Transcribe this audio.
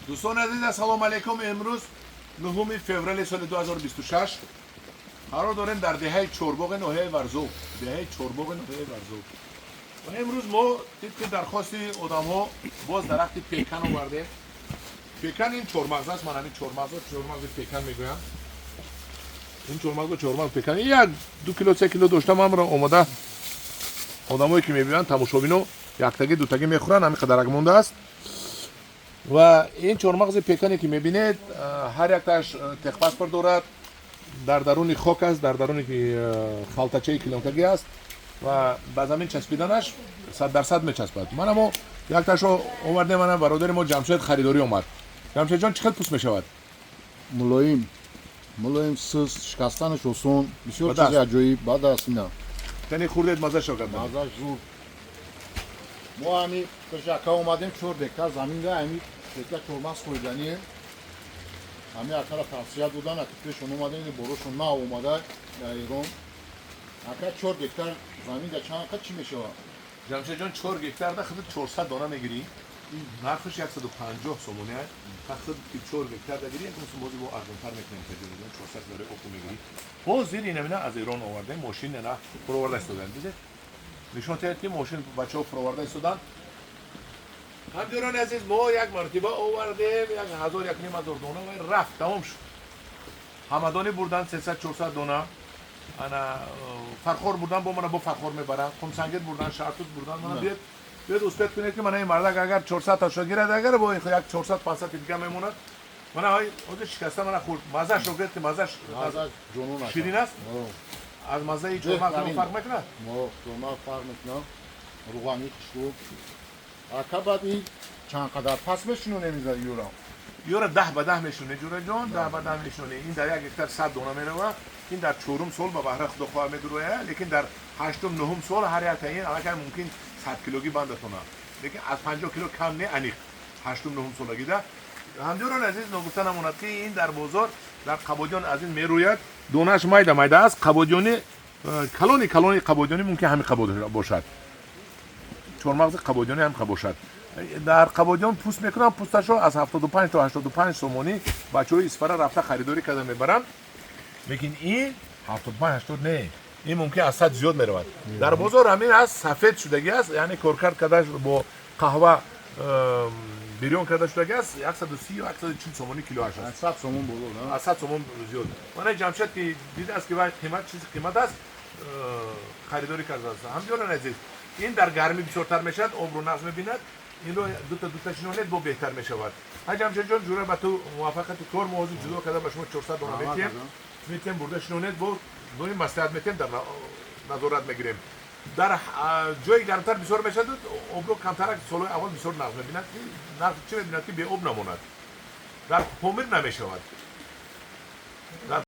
Дӯстони азиз, ассалому алайкум. Имрӯз 9 феврали соли 2026 қарор дорем дар деҳаи Чорбоғи ноҳияи Варзоб, деҳаи Чорбоғи ноҳияи Варзоб. Ва имрӯз мо тибқи дархости одамҳо боз дарахти пекан овардем. Пекан ин чормағз аст. Ман ҳамин чормағзо чормағзи пекан мегӯям. Ин чормағзо чормағз пекан. 1-2 кило, 3 кило доштам. Ҳамро омода, одамое ки мебинанд, тамошобино, яктагӣ, дутагӣ мехӯранд, ҳамин қадарак мондааст. Ва ин чормағзи пекане, ки мебинед, ҳар якташ техпаспорт дорад, дар даруни хок аст, дар даруни халтачаи клёнкагӣ аст ва ба замин часпиданаш 100% мечаспад. Мана, мо якташо овардем. Мана, бародари мо Ҷамшед харидорӣ омад. Ҷамшедҷон, чӣ хел пӯст мешавад? Мулоим, мулоим, суст, шикастанаш осон бисёр. Ба даст. Чизи аҷоиб, баъд аст ина. Тани хурдед, маззашо кард. Маззаш зуд. Мо ҳами пеши ака омадем, 4 гектар заминда ҳами гектар чормағз хӯриданием. Ҳами акара тавсия додан, аки пешон омадем, борошон нав омада дар Эрон. Ака, 4 гектар заминда чанд қад чӣ мешавад? Ҷамшедҷон, 4 гектарда худат 400 дона мегирӣ, нархаш 150 сомони. Худ ки 4 гектар да гирӣ, якум сумози бо арзонтар мекунем. 400 барои оку мегирӣ. Ҳозир инамина аз Эрон овардем, мошин на фуроварда истодан. Дидед, нишон диҳед, ки мошин бачаҳо фуроварда истоданд. Ҳамдиёрони азиз, мо як маротиба овардем 1000, 1500 дона ва рафт, тамом шуд. Ҳамадонӣ бурдан 300, 400 дона. Ана Фархор бурдан, бо мана бо Фархор мебаранд, Қумсангир бурдан, Шаҳртуз бурдан. Мана, биёд, биёд, успеть кунед, ки мана ин мардак агар 400 ташо гирад, агар бо як 400, 500 дига мемонад. Мана, ҳой, ҳозир шикаста, мана хурд, маззашро гиред, ки маззаш Маззаш ҷонон ака. Ширин аст? Аз маззаи чормағз Беҳтарин. фарқ мекунад? Чормағз фарқ мекунад, руғани хушрӯ. Ака, баъд ин чанд қадар пас мешинонем иза юра? Ёра 10 ба 10 мешуне, ҷураҷон, 10 ба 10 мешуне. Ин дар 1 гектар 100 дона мерава. Ин дар чорум сол ба баҳра, худо хоҳа, медуроя, лекин дар ҳаштум, нуҳум сол ҳар як таин аллакай мумкин 100 килогӣ бандатона, лекин аз 50 кило кам не, аниқ ҳаштум, нуҳум солагида. Ҳамдиёрони азиз, ногуфта намонад, ки ин дар бозор дар Қабодиён аз ин мерӯяд. Донааш майда майда аст. Қабодиёни калони калони қабодиёнӣ мумкин ҳамин қабод бошад. Чормағзи қабодиёнӣ ҳам бошад. Дар Қабодиён пӯст мекунам, пӯсташро аз 75 то 85 сомонӣ бачаҳои Исфара рафта харидорӣ карда мебаранд. Лекин ин 75, 80 не, ин мумкин аз 100 зиёд меравад. Дар бозор ҳамин аст, сафед шудагӣ аст, яъне коркард карда, бо қаҳва бирён карда шудагӣ аст. 130 ё 140 сомонӣ килоаш аст. 100 сомон боло, на? Аз 100 сомон зиёд. Мана, Ҷамшед ки дидааст, ки вай қимат, чизи қимат аст, харидорӣ кардааст. Ҳамдиёрони азиз, ин дар гармӣ бисёртар мешавад, обрӯ нағз мебинад. Инро дута дута шинонед, бо беҳтар мешавад. Ҳа, Ҷамшедҷон, ҷура, ба ту муваффақияти кор. Мо ҳозир ҷудо карда ба шумо 400 дона метиҳем, бурда шинонед, бо доим маслиҳат метиҳем, дар назорат мегирем. Дар ҷои гармтар бисёр мешавад, обрӯ камтарак. Солҳои аввал бисёр нағз мебинад, ки нағз чӣ мебинад, ки беоб намонад. Дар Помир намешавад. Дар